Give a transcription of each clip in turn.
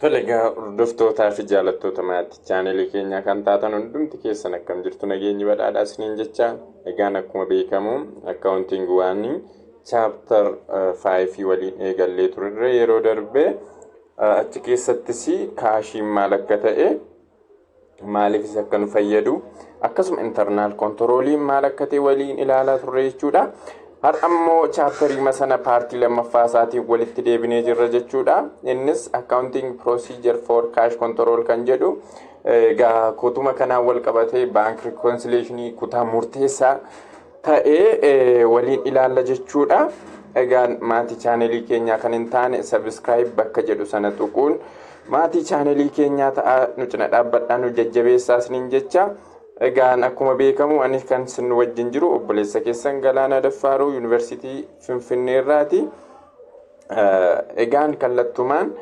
Tole egaa, hordoftootaa fi jaalattoota maatii chaanelii keenyaa kan taatan hundumti keessan, akkam jirtu? Nageenyi badhaadhaa isiniin jecha. Egaan akkuma beekamu Accounting One chapter 5 waliin eegallee turre yeroo darbe. Achi keessattis cashiin maal akka ta'e, maaliifis akka nu fayyadu, akkasuma internal controliin maal akka ta'e waliin ilaalaa turre jechuudha. Har'a immoo chapterii sana partii lammaffaa isaatiin walitti deebinee jirra jechuudha. Innis accounting procedure for cash control kan jedhu. Egaa kutuma kanaan wal qabatee bank reconciliation kutaa murteessaa ta'ee waliin ilaalla jechuudha. Egaan maatii chaanelii keenyaa kan hin taane subscribe bakka jedhu sana tuquun maatii chaanelii keenyaa ta'aa, nu cina dhaabbadhaa, nu jajjabeessaa isiniin jecha. Egaan akkuma beekamu ani kan isin wajjin jiru obboleessa keessan Galaanaa Daffaaruu, Yuunivarsiitii Finfinneerraati. Egaan kallattumaan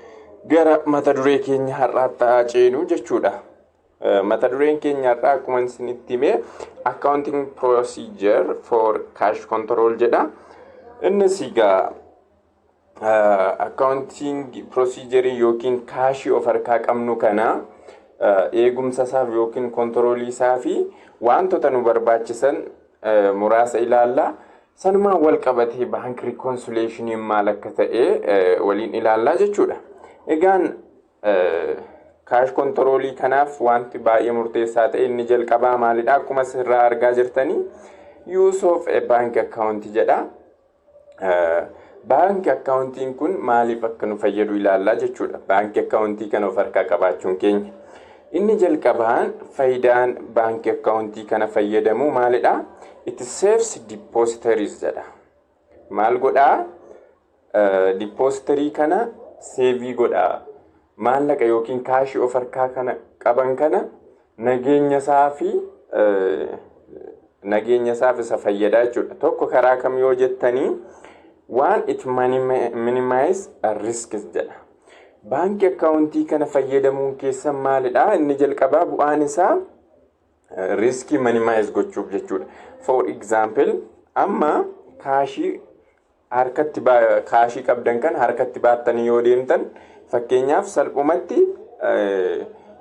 gara mata duree keenya har'aatti haa ceenu jechuudha. Mata dureen keenya har'aa akkuma isinitti hime accounting procedure for cash control jedha. Innis egaa accounting procedure yookiin cashii of harkaa qabnu kana eegumsa isaaf yookiin controlii isaa fi wantoota nu barbaachisan muraasa ilaalla. Sanumaan wal qabatee bank reconciliationiin maal akka ta'e waliin ilaallaa jechuudha. Egaan cash controlii kanaaf wanti baay'ee murteessaa ta'e inni jalqabaa maalidha? Akkuma asirraa argaa jirtanii use of a bank account jedha. Bank accountiin kun maaliif akka nu fayyadu ilaallaa jechuudha. Bank accountii kana of harkaa qabaachuun keenya. Inni jalqabaan faayidaan bank accountii kana fayyadamu maalidha? It saves depositories jedha. Maal godhaa? Depositorii kana save godhaa. Maallaqa yookiin cashii of harkaa kana qaban kana nageenya isaaf isa fayyada jechuudha. Tokko karaa kam yoo jettanii, waan it minimize risks jedha. Bank accountii kana fayyadamuun keessan maalidha? Inni jalqabaa bu'aan isaa riskii minimize gochuuf jechuudha. For example, amma cashii harkatti, cashii qabdan kan harkatti baattanii yoo deemtan, fakkeenyaaf salphumatti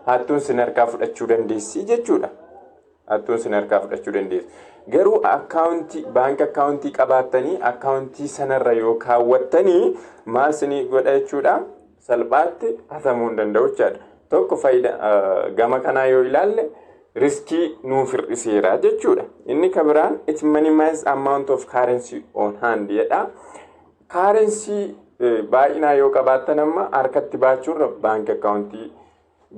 hattuun sin harkaa fudhachuu dandeessi jechuudha. Hattuun sin harkaa fudhachuu dandeessi. Garuu accountii, bank accountii qabaattanii accountii sanarra yoo kaawwattanii maal sinii godha jechuudha? Salphaatti hatamuu hin danda'u jechaadha. Tokko faayidaa gama kanaa yoo ilaalle riskii nuuf hir'iseera jechuudha. Inni kan biraan it minimize amount of currency on hand jedha. Currency baay'inaa yoo qabaattan amma harkatti baachuurra bank accountii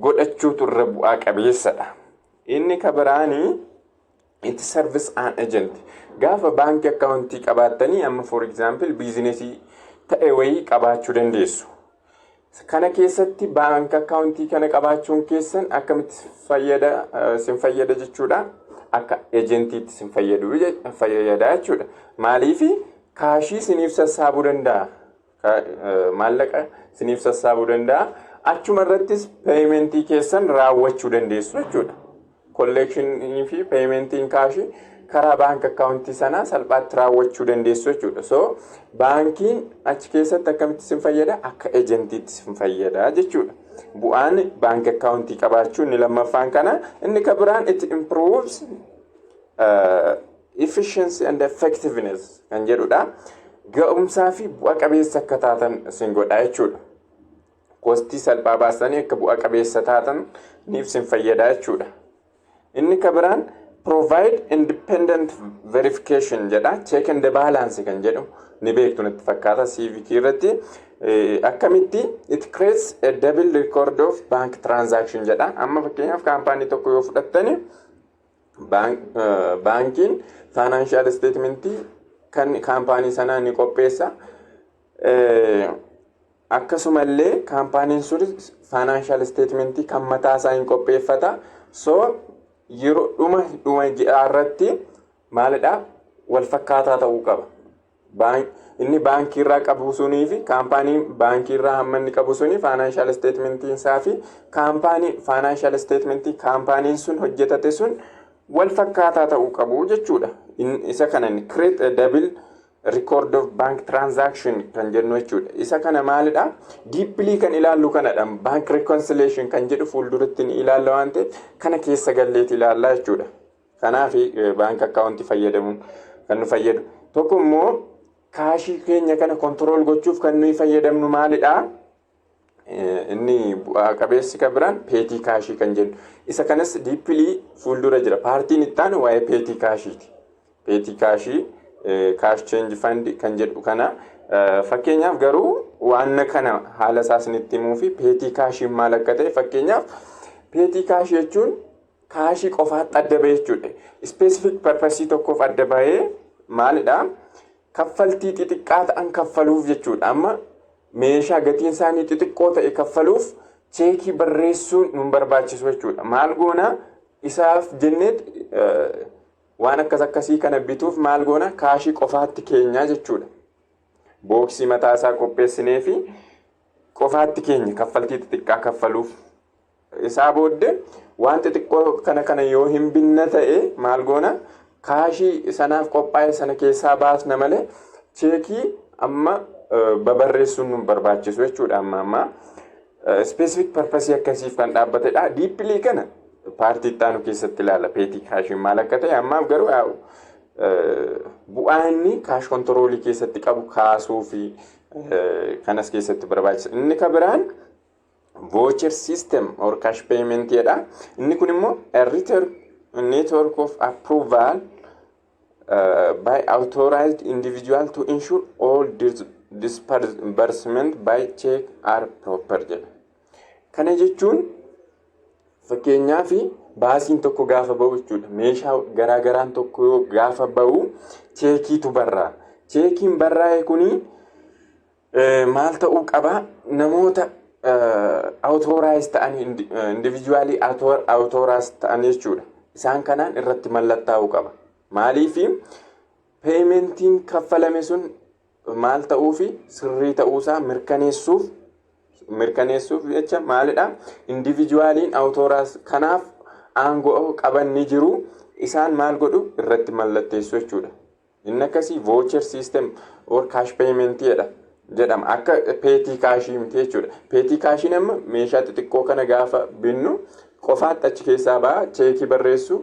godhachuutu irra bu'aa qabeessadha. Inni kan biraanii it serves an agent. Gaafa bank accountii qabaattanii amma for example businessii ta'e wayii qabaachuu dandeessu. Kana keessatti bank accountii kana qabaachuun keessan akkamitti fayyada sin fayyada jechuudha? Akka agentiitti sin fayyada jechuudha. Maaliifi cashii siniif sassaabuu danda'a. Maallaqa siniif sassaabuu danda'a. Achuma irrattis paymentii keessan raawwachuu dandeessu jechuudha. Collectionii fi paymentiin cashii karaa bank accountii sanaa salphaatti raawwachuu dandeessu jechuudha. So baankiin achi keessatti akkamitti sin fayyada? Akka agentiitti sin fayyada jechuudha. Bu'aan bank accountii qabaachuu inni lammaffaan kana. Inni kan biraan it improves efficiency and effectiveness kan jedhudha. Ga'umsaa fi bu'a qabeessa akka taatan sin godha jechuudha. Costii salphaa baasanii akka bu'a qabeessa taatan niif sin fayyada jechuudha. Inni kan biraan provide independent verification jedha. Check and balance kan jedhu ni beektu natti fakkaata CVK irratti. Akkamitti it creates a double record of bank transaction jedha. Amma fakkeenyaaf companyii tokko yoo fudhattani, baankiin financial statementii kan companyii sanaa ni qopheessa. Akkasumallee companyiin sun financial statementii kan mataa isaa hin qopheeffata. So yeroo dhuma dhuma ji'aa irratti maalidha? Wal fakkaataa ta'uu qaba. Inni baankii irraa qabu sunii fi companyiin baankii irraa hamma inni qabu sunii financial statementiin isaa fi companyii financial statementii companyiin sun hojjetate sun wal fakkaataa ta'uu qabu jechuudha. Isa kana inni create a double Record of bank transaction kan jennu jechuudha. Isa kana maalidha? Deeply kan ilaallu kanadha. Bank reconciliation kan jedhu fuulduratti ni ilaalla waan ta'eef, kana keessa galleeti ilaallaa jechuudha. Kanaaf bank accountii fayyadamuun kan nu fayyadu. Tokko immoo cashii keenya kana control gochuuf kan nuyi fayyadamnu maalidha? Inni bu'aa qabeessi kan biraan petty cashii kan jennu. Isa kanas deeply fuuldura jira. Partiin itti aanu waa'ee petty cashiiti. Petty cashii, cash change fund kan jedhu kana, fakkeenyaaf garuu waan kana haala isaa isinitti himuu fi petty cashiin maal akka ta'e, fakkeenyaaf petty cashii jechuun cashii qofaatti adda bahee jechuudha. Specific purposeii tokkoof adda bahee maalidha? Kaffaltii xixiqqaa ta'an kaffaluuf jechuudha. Amma meeshaa gatiin isaanii xixiqqoo ta'e kaffaluuf cheekii barreessuun nun barbaachisu jechuudha. Maal goona? Isaaf jenneet waan akkas akkasii kana bituuf maal goona? Cashii qofaatti keenyaa jechuudha. Boxii mataa isaa qopheessinee fi qofaatti keenya kaffaltii xixiqqaa kaffaluuf. Isaa booddee waan xixiqqoo kana yoo hin binna ta'e maal goona? Cashii sanaaf qophaa'e sana keessaa baasna malee cheekii amma babarreessuun nu barbaachisu jechuudha amma ammaa. Specific purposeii akkasiif kan dhaabbatedha. Deeply kana partii itti aanu keessatti ilaala. Petty cashiin maal akka ta'e, ammaaf garuu bu'aa inni cash controlii keessatti qabu kaasuu fi kanas keessatti barbaachisa. Inni kan biraan voucher system or cash payment jedha. Inni kun immoo a network of approval by authorized individual to ensure all disbursement by check are proper jedha. Kana jechuun fakkeenyaaf baasiin tokko gaafa ba'u jechuudha. Meeshaa garaagaraan tokko gaafa ba'u cheekiitu barraa'a. Cheekiin barraa'e kuni maal ta'uu qaba? Namoota authorize ta'anii, individualii authorize ta'an jechuudha. Isaan kanaan irratti mallattaa'uu qaba. Maaliifi? Paymentiin kaffalame sun maal ta'uufi sirrii ta'uusaa mirkaneessuuf jecha maalidha? Individualiin authorize kanaaf aangoo qaban ni jiru. Isaan maal godhu? Irratti mallatteessu jechuudha. Inni akkasii voucher system or cash payment jedhama. Akka petty cashii miti jechuudha. Petty cashiin amma meeshaa xixiqqoo kana gaafa binnu qofaatti achi keessaa ba'a, cheekii barreessu,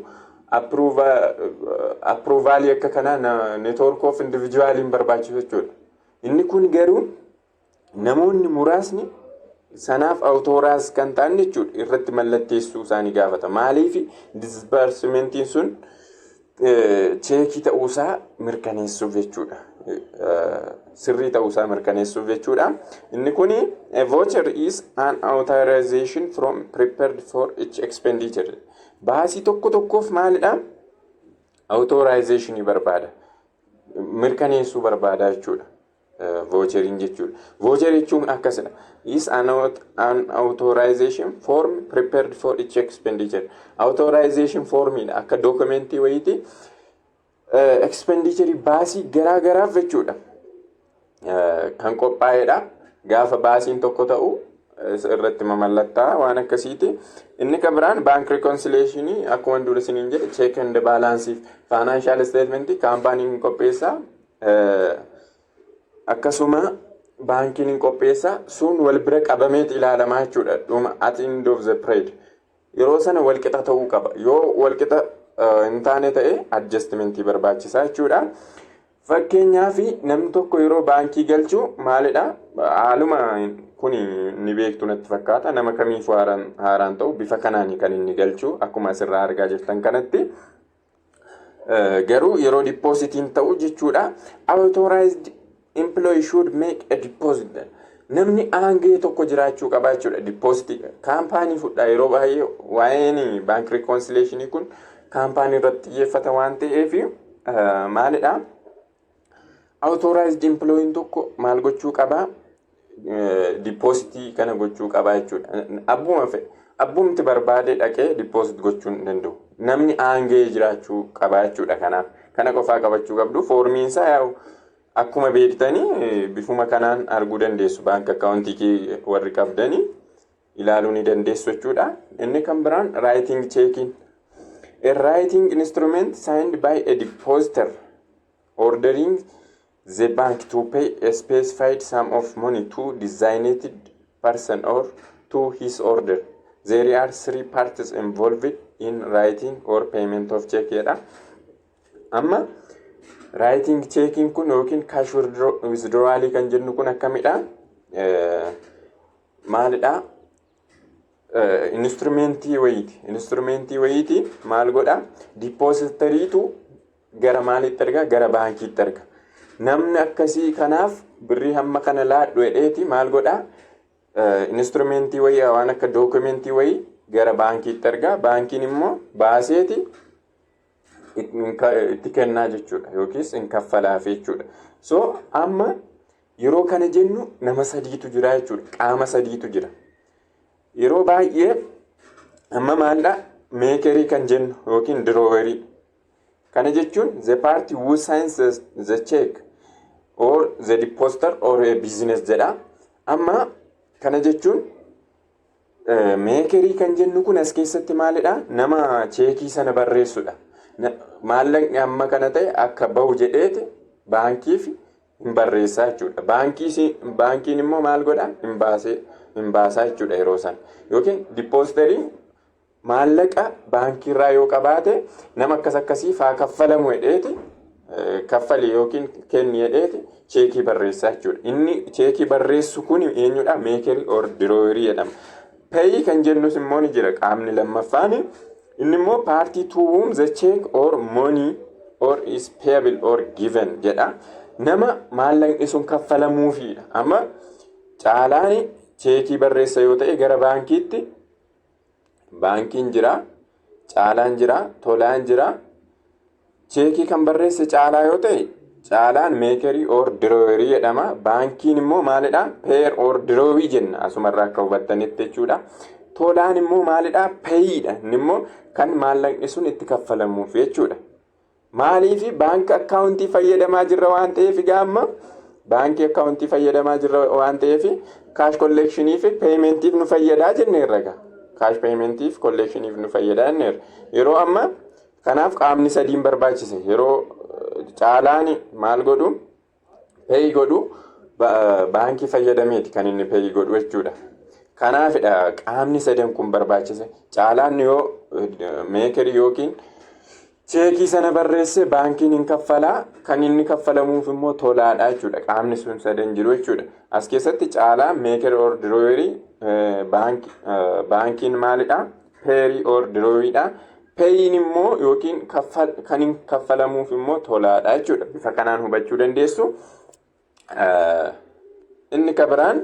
approvalii akka kanaa network of individualiin barbaachisu jechuudha. Inni kun garuu namoonni muraasni sanaaf authorize kan ta'an jechuudha, irratti mallatteessuu isaanii gaafata. Maaliif? Disbursementiin sun cheekii ta'uusaa mirkaneessuuf jechuudha. Sirrii ta'uusaa mirkaneessuuf jechuudha. Inni kuni a voucher is an authorization form prepared for each expenditure. Baasii tokko tokkoof maalidha? Authorizationii barbaada. Mirkaneessuu barbaada jechuudha. Voucheriin jechuudha. Voucher jechuun akkasidha. Is an authorization form prepared for each expenditure. Authorization formidha. Akka documentii wayiiti. Expenditure, baasii garaa garaaf jechuudha. Kan qophaa'edha. Gaafa baasiin tokko ta'u irratti mamallattaa waan akkasiiti. Inni kan biraan bank reconciliation, akkuma dura isiniin jedhe, check and balance, financial statement companyn qopheessaa. Akkasuma baankiin hin qopheessaa, sun wal bira qabameet ilaalamaa jechuudha. Dhuma at end of the period. Yeroo sana walqixa ta'uu qaba. Yoo walqixa hin taane ta'e adjustmentii barbaachisaa jechuudha. Fakkeenyaaf namni tokko yeroo baankii galchu maalidha? Haaluma kun ni beektu natti fakkaata. Nama kamiifuu haaraan ta'u bifa kanaan kan inni galchu akkuma asirraa argaa jirtan kanatti. Garuu yeroo depositiin ta'u jechuudha. Authorized employee should make a deposit. Namni aangee tokko jiraachuu qaba jechuudha. Depositii company fudhaa, yeroo baay'ee waa'een bank reconciliationii kun company irratti xiyyeeffata waan ta'eef maalidha? Authorized employeen tokko maal gochuu qabaa? Depositii kana gochuu qabaa jechuudha. Abbuma fe'e, abbumti barbaade dhaqee deposit gochuu hin danda'u. Namni aangee jiraachuu qabaa jechuudha kanaaf. Kana qofaa qabachuu qabdu. Formiin isaa yaa'u akkuma beektanii bifuma kanaan arguu dandeessu. Bank accountii warri qabdanii ilaaluu ni dandeessu jechuudha. Inni kan biraan writing checkiin. A writing instrument signed by a depositor ordering the bank to pay a specified sum of money to designated person or to his order. There are three parties involved in writing or payment of check jedha. Amma writing checking kun yookiin cash withdrawal kan jennu kun akkamidha? Maalidha? Instrumentii wayiiti. Instrumentii wayiiti. Maal godha? Depositoriitu gara maalitti erga? Gara baankiitti erga. Namni akkasii kanaaf birrii hamma kana laadhu jedheeti maal godha? Instrumentii wayii, waan akka documentii wayii gara baankiitti erga. Baankiin immoo baaseeti itti kennaa jechuudha yookiis hin kaffalaaf jechuudha. So amma yeroo kana jennu nama sadiitu jira jechuudha. Qaama sadiitu jira. Yeroo baay'ee amma maaldha? Makerii kan jennu yookiin drawerii. Kana jechuun the party who signs the check or the depositor or a business jedha. Amma kana jechuun makerii kan jennu kun as keessatti maalidha? Nama cheekii sana barreessudha. Maallaqni amma kana ta'e akka bahu jedheeti baankiif hin barreessaa jechuudha. Baankiin immoo maal godha? Hin baasee hin baasaa jechuudha yeroo sana. Yookiin depositoriin maallaqa baankiirraa yoo qabaate, nama akkas akkasii faa kaffalamu jedheeti, kaffali yookiin kenni jedheeti cheekii barreessaa jechuudha. Inni cheekii barreessu kun eenyudha? Makerii or drawerii jedhama. Payee kan jennus immoo ni jira qaamni lammaffaan. Inni immoo party to whom the check or money or is payable or given jedha. Nama maallaqni sun kaffalamuufidha. Amma Caalaan cheekii barreessa yoo ta'e, gara baankiitti baankiin jira, Caalaan jira, Tolaan jira. Cheekii kan barreesse Caalaa yoo ta'e, Caalaan makerii or drawerii jedhama. Baankiin immoo maalidha? Payer or drawee jenna asumarraa akka hubattanitti jechuudha. Tolaan immoo maalidha? Payeedha. Inni immoo kan maallaqni sun itti kaffalamuuf jechuudha. Maaliif? Baankii accountii fayyadamaa jirra waan ta'eef. Amma baankii accountii fayyadamaa jirra waan ta'eef, cash collectionii fi paymentiif nu fayyadaa jenneerra egaa. Cash paymentiif collectioniif nu fayyadaa jenneerra. Yeroo amma kanaaf qaamni sadiin barbaachise. Yeroo Caalaan maal godhu? Pay godhu, baankii fayyadameeti kan inni pay godhu jechuudha. Kanaafidha qaamni sadan kun barbaachise. Caalaan yoo makerii yookiin cheekii sana barreesse, baankiin hin kaffalaa. Kan inni kaffalamuuf immoo Tolaadha jechuudha. Qaamni sun sadan jiru jechuudha. As keessatti Caalaa maker or drawerii, baankiin maalidha? Payerii or draweridha. Payeein immoo yookiin kan hin kaffalamuuf immoo Tolaadha jechuudha. Bifa kanaan hubachuu dandeessu. Inni kabiraan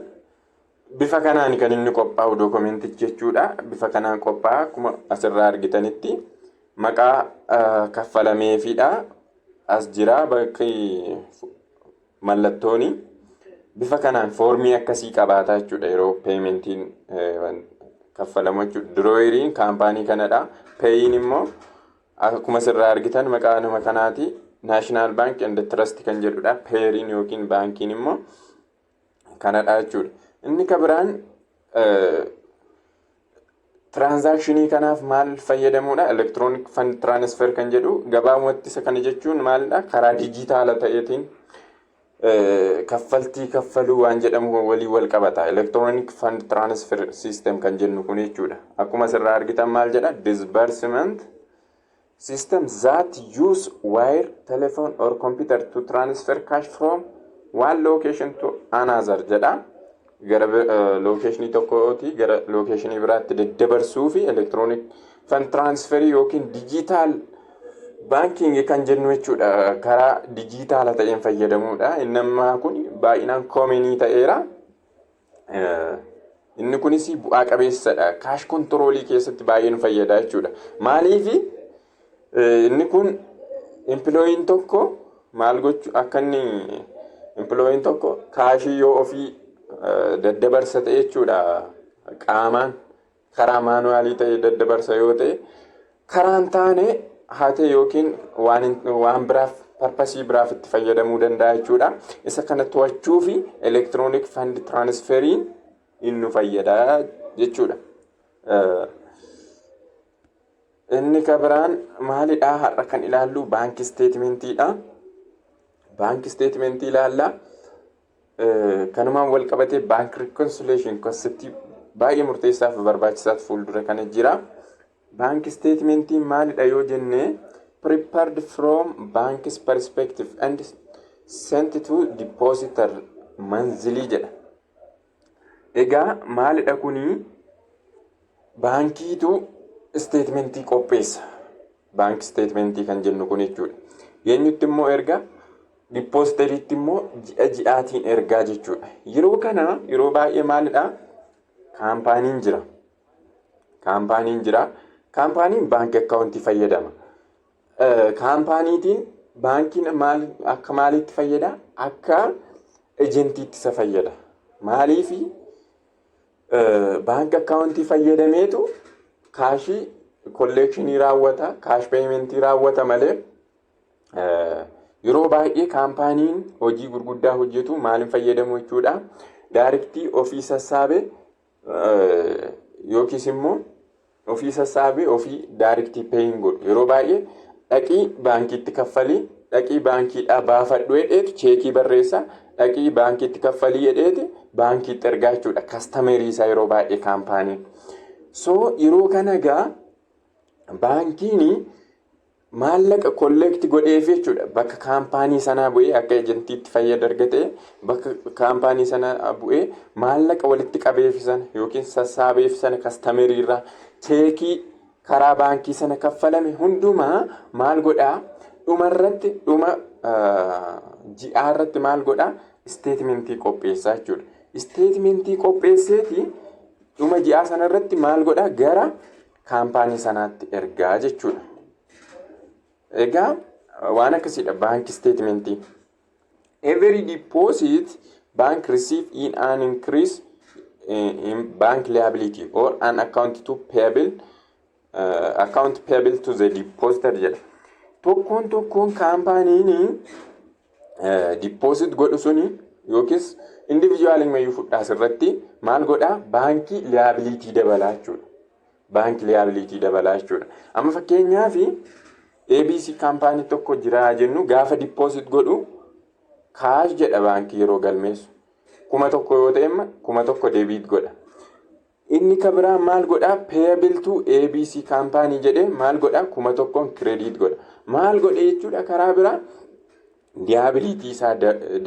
bifa kanaan kan inni qophaa'u documentichi jechuudha. Bifa kanaan qophaa'a akkuma asirraa argitanitti maqaa kaffalameefidha. As jira bakki mallattooni. Bifa kanaan formii akkasii qabaata jechuudha yeroo paymentiin kaffalamu jechuudha. Draweriin company kanadha. Payeein immoo akkuma asirraa argitan maqaa nama kanaati. National Bank and Trust kan jedhudha. Payeriin yookiin baankiin immoo kanadha jechuudha. Inni kabiraan transactionii kanaaf maal fayyadamuudha? Electronic fund transfer kan jedhu gabaabumatti isa kana jechuun maalidha? Karaa dijitaala ta'eetiin kaffaltii kaffaluu waan jedhamu walii wal qabata. Electronic fund transfer system kan jennu kun jechuudha. Akkuma asirraa argitan maal jedha? Disbursement system that use wire, telephone or computer to transfer cash from one location to another jedha. Gara locationii tokkooti gara locationii biraatti daddabarsuu fi electronic fund transfer yookiin digital banking kan jennu jechuudha. Karaa dijitaala ta'een fayyadamuudha. Inni ammaa kun baay'inaan commonii ta'eera. Inni kunis bu'aa qabeessadha. Cash controlii keessatti baay'ee nu fayyada jechuudha. Maaliifi? Inni kun employeen tokko maal gochuu akka inni employeen tokko cashii yoo ofii daddabarsa ta'e jechuudha, qaamaan karaa manualii ta'e daddabarsa yoo ta'e, karaan taane haa ta'e yookiin waan biraaf, purposeii biraaf itti fayyadamuu danda'a jechuudha. Isa kana to'achuu fi electronic fund transferiin inni nu fayyada jechuudha. Inni kabiraan maalidhaa? Har'a kan ilaallu bank statementiidha. Bank statementii ilaalla. Kanumaan wal qabatee bank reconciliation conceptii baay'ee murteessaa fi barbaachisaatu fuuldura kana jira. Bank statementiin maalidha yoo jenne, prepared from bank's perspective and sent to depositor monthly jedha. Egaa maalidha kuni? Baankiitu statementii qopheessa. Bank statementii kan jennu kun jechuudha. Eenyutti immoo erga? Depositoriitti immoo ji'a ji'aatiin ergaa jechuudha. Yeroo kana yeroo baay'ee maalidha? Kaampaaniin jira. Kaampaaniin jira. Kaampaaniin baankii accountii fayyadama. Kaampaaniitiin baankiin maal akka maaliitti fayyada? Akka agentiitti isa fayyada. Maaliifi? Baankii accountii fayyadameetu cashii collectionii raawwata, cash paymentii raawwata malee, yeroo baay'ee kaampaaniin hojii gurguddaa hojjetu maaliin fayyadamu jechuudha? Directii ofii sassaabee yookiis immoo ofii sassaabee ofii directii payin godhu. Yeroo baay'ee dhaqii baankiitti kaffalii, dhaqii baankiidhaa baafadhu jedheetu cheekii barreessa, dhaqii baankiitti kaffalii jedheeti baankiitti ergaa jechuudha. Customerii isaa yeroo baay'ee kaampaaniin. So yeroo kana egaa baankiin maallaqa collect godheef jechuudha. Bakka kaampaanii sanaa bu'ee akka agentiitti fayyada argate, bakka kaampaanii sanaa bu'ee maallaqa walitti qabeef sana yookiin sassaabeef sana, customerii irraa cheekii karaa baankii sana kaffalame hundumaa maal godhaa? Dhumarratti, dhuma ji'aa irratti maal godhaa? Statementii qopheessaa jechuudha. Statementii qopheesseeti dhuma ji'aa sana irratti maal godhaa? Gara kaampaanii sanaatti ergaa jechuudha. Egaa waan akkasiidha baankii statementii. Every deposit bank receive in an increase in bank liability or an account payable to the depositor jedha. Tokkoon tokkoon kaampaaniin deposit godhu suni yookiis individual mayyuu fudhaa asirratti maal godhaa? Baankii liability dabalaa jechuudha. Baankii liability dabalaa jechuudha. Amma fakkeenyaaf ABC kaampaanii tokko jira jennu, gaafa deposit godhu cash jedha baankii yeroo galmeessu. 1000 yoo ta'e, 1000 debit godha. Inni ka biraa maal godhaa? Payable to ABC kaampaanii jedhee maal godhaa? 1000n credit godha. Maal godhe jechuudha? Karaa biraa liability isaa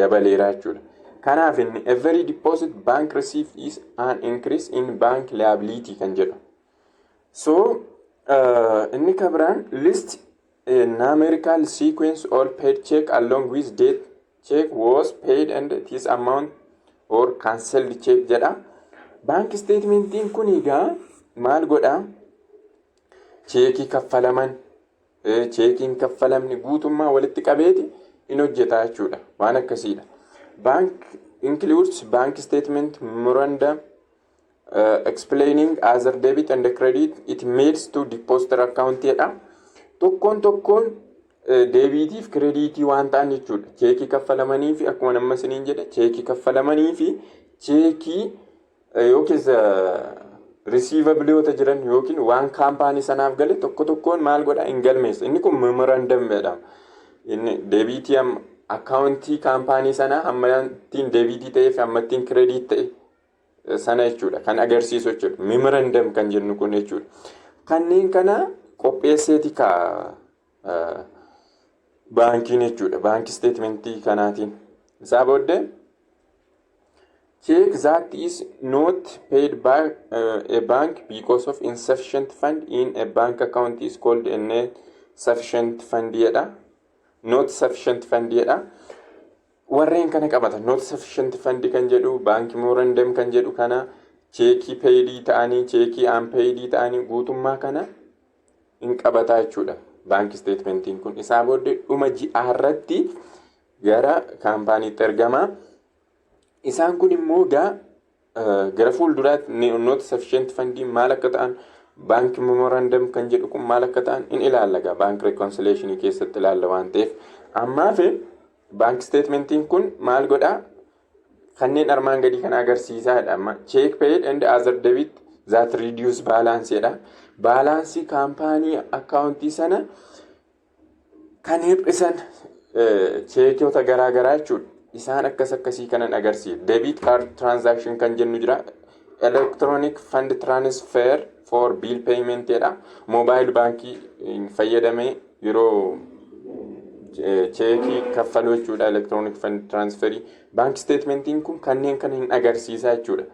dabaleera jechuudha. Kanaaf inni every deposit bank receive is an increase in bank liability kan jedhu. So inni ka biraan list a numerical sequence all paid check along with date check was paid and its amount or cancelled check jedha. Bank statementiin kun egaa maal godhaa? Cheekii kaffalaman, cheekiin kaffalamni guutummaa walitti qabeeti in hojjeta jechuudha. Waan akkasiidha. Bank includes bank statement memorandum explaining other debit and credit it makes to depositor account jedha. Tokkoon tokkoon debitiif creditii waan ta'an jechuudha. Cheekii kaffalamanii fi akkuma nama isiniin jedhe, cheekii kaffalamanii fi cheekii yookiis receivableoota jiran yookiin waan kaampaanii sanaaf gale tokko tokkoon maal godha? Hin galmeessa. Inni kun memorandum jedhama. Inni debitii accountii kaampaanii sanaa hammattiin debitii ta'ee fi hammattiin credit ta'e sana jechuudha. Kan agarsiisu jechuudha. Memorandum kan jennu kun jechuudha. Kanneen kana qopheesseeti ka baankiin jechuudha. Baankii statementii kanaatiin. Isaa booddee check that is not paid by a bank because of insufficient fund in a bank account is called a not sufficient fund jedha. Not sufficient fund jedha. Warreen kana qabata. Not sufficient fund kan jedhu, baankii memorandum kan jedhu kana, cheekii paidii ta'anii, cheekii unpaidii ta'anii guutummaa kana hin qabataa jechuudha. Baankii statementiin kun isaa booddee dhuma ji'aa irratti gara kaampaaniitti ergama. Isaan kun immoo gaa gara fuulduraatti not sufficient fundii maal akka ta'an, baankii memorandum kan jedhu kun maal akka ta'an in ilaalla gaa, bank reconciliationii keessatti ilaalla waan ta'eef, ammaaf bank statementiin kun maal godhaa? Kanneen armaan gadii kana agarsiisaadha. Amma check paid and other debit that reduce balance jedha. Balanceii kaampaanii accountii sana kan hir'isan Cheekota garaa garaa jechuudha. Isaan akkas akkasii kanan agarsiisa. Debit card transaction kan jennu jira. Electronic fund transfer for bill payment jedha. Mobile baankii fayyadamee yeroo cheekii kaffalu jechuudha. Electronic fund transferii. Bank statementiin kun kanneen kana hin agarsiisa jechuudha.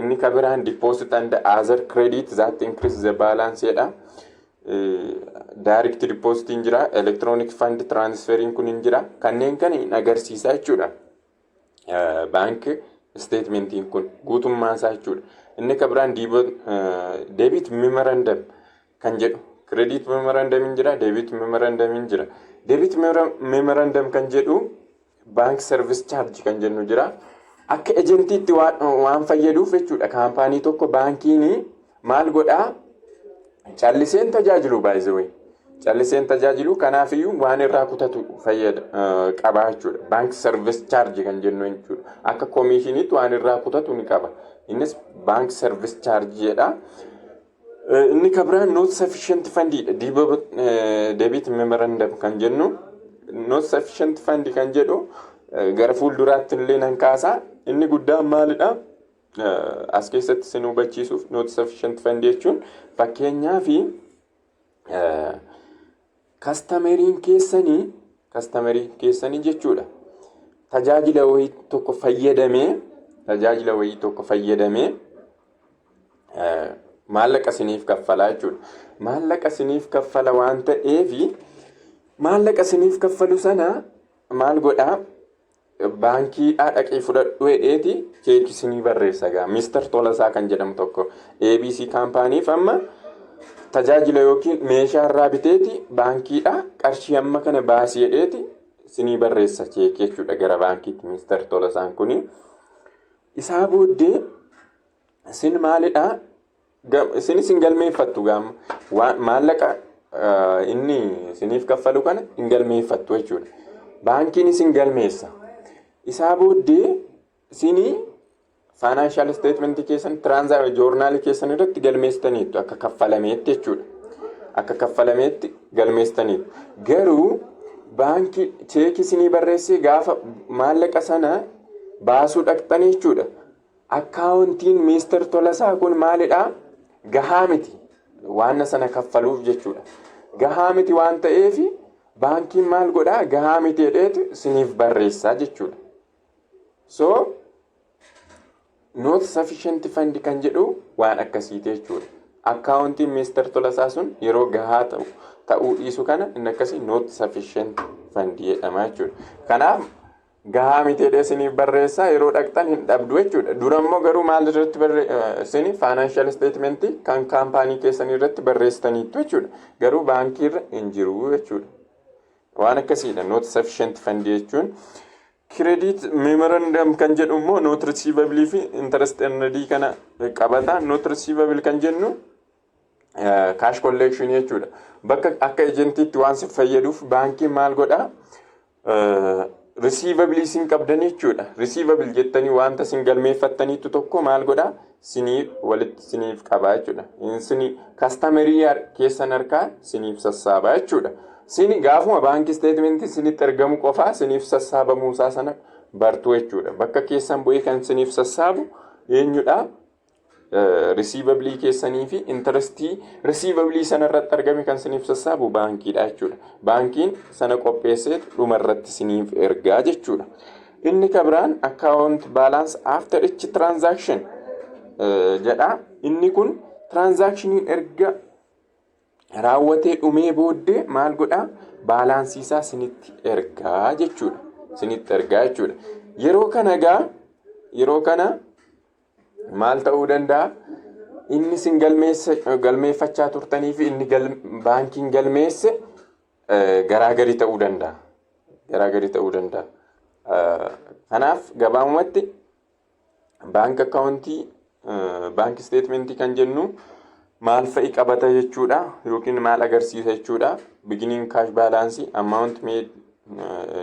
Inni kan biraan deposit and other credit that increase the balance jedha. Direct depositiin jira, electronic fund transferiin kun hin jira. Kanneen kana hin agarsiisa jechuudha. Bank statementiin kun guutummaa isaa jechuudha. Inni kan biraan debit memorandum kan jedhu, credit memorandum hin jira, debit memorandum hin jira. Debit memorandum kan jedhu bank service charge kan jennu jira. Akka agentiitti waan fayyaduuf jechuudha. Kaampaanii tokko baankiin maal godhaa? Calliseen tajaajilu baay'ee calliseen tajaajilu, kanaafiyyuu waan irraa kutatu fayyada qaba jechuudha. Bank service charge kan jennu jechuudha. Akka koomishiniitti waan irraa kutatu ni qaba. Innis bank service charge jedha. Inni kan biraan not sufficient fundiidha. Debit memorandum kan jennu, not sufficient fund kan jedhu gara fuulduraatti illee nan kaasa. Inni guddaan maalidha? As keessatti isin hubachiisuuf, not sufficient fund jechuun fakkeenyaa fi customeriin keessanii jechuudha. Tajaajila wayii tokko fayyadamee maallaqa isiniif kaffalaa jechuudha. Maallaqa isiniif kaffala waan ta'eefi, maallaqa isiniif kaffalu sana maal godhaa? Baankiidhaa dhaqee fudhadhu jedheeti cheekii isinii barreessa gaa. Mister Tolasaa kan jedhamu tokko ABC kaampaaniif amma tajaajila yookiin meeshaa irraa biteeti baankiidhaa qarshii amma kana baasii jedheeti isinii barreessa cheekii jechuudha gara baankiitti Mister Tolasaan kuni. Isaa booddee isin maalidhaa? Isin isin galmeeffattu gaama maallaqa inni isiniif kaffalu kana hin galmeeffattu jechuudha. Baankiin isin galmeessa. Isaa booddee isinii financial statementii keessan, transaction journalii keessan irratti galmeessitaniittu akka kaffalameetti jechuudha. Akka kaffalameetti galmeessitaniittu. Garuu baankii cheekii isinii barreessee gaafa maallaqa sana baasuu dhaqxanii jechuudha. Accountiin Mister Tolasaa kun maalidhaa? Gahaa miti. Waan sana kaffaluuf jechuudha. Gahaa miti waan ta'eef baankiin maal godhaa? Gahaa miti jedheetu isiniif barreessaa jechuudha. So not sufficient fund kan jedhu waan akkasiiti jechuudha. Accountiin Mister Tolasaa sun yeroo gahaa ta'u ta'uu dhiisu kana inni akkasii not sufficient fund jedhama jechuudha. Kanaaf gahaa miti jedhee isiniif barreessaa, yeroo dhaqxan hin dhabdu jechuudha. Dura immoo garuu maal irratti isin financial statementii kan kaampaanii keessanii irratti barreessitaniittu jechuudha. Garuu baankii irra hin jiru jechuudha. Waan akkasiidha not sufficient fund jechuun. Credit memorandum kan jedhu immoo note receivable fi interest earned kana qabata. Note receivable kan jennu cash collection jechuudha. Bakka akka agentiitti waan si fayyaduuf baankiin maal godhaa? Receivable isin qabdan jechuudha. Receivable jettanii wanta isin galmeeffattaniitu tokko maal godhaa? Siniif walitti siniif qabaa jechuudha. Sini customerii keessan harkaa siniif sassaabaa jechuudha. Sini gaafuma baankii statementii sinitti ergamu qofaa siniif sassaabamuusaa sana bartuu jechuudha. Bakka keessan bu'ee kan siniif sassaabu eenyudha? Receivableii keessanii fi interestii receivableii sana irratti argame kan siniif sassaabu baankiidha jechuudha. Baankiin sana qopheessee dhuma irratti siniif ergaa jechuudha. Inni kabiraan account balance after each transaction jedha. Inni kun transactioniin erga raawwatee dhumee booddee maal godhaa? Balanceii isaa sinitti ergaa jechuudha. Sinitti ergaa jechuudha. Yeroo kana gaa, yeroo kana maal ta'uu danda'a? Inni isin galmeeffachaa turtanii fi inni baankiin galmeesse garaagarii ta'uu danda'a. Garaagarii ta'uu danda'a. Kanaaf gabaabumatti bank accountii, bank statementii kan jennu maal fa'i qabata jechuudha yookiin maal agarsiisa jechuudha? Beginning cash balance, amount made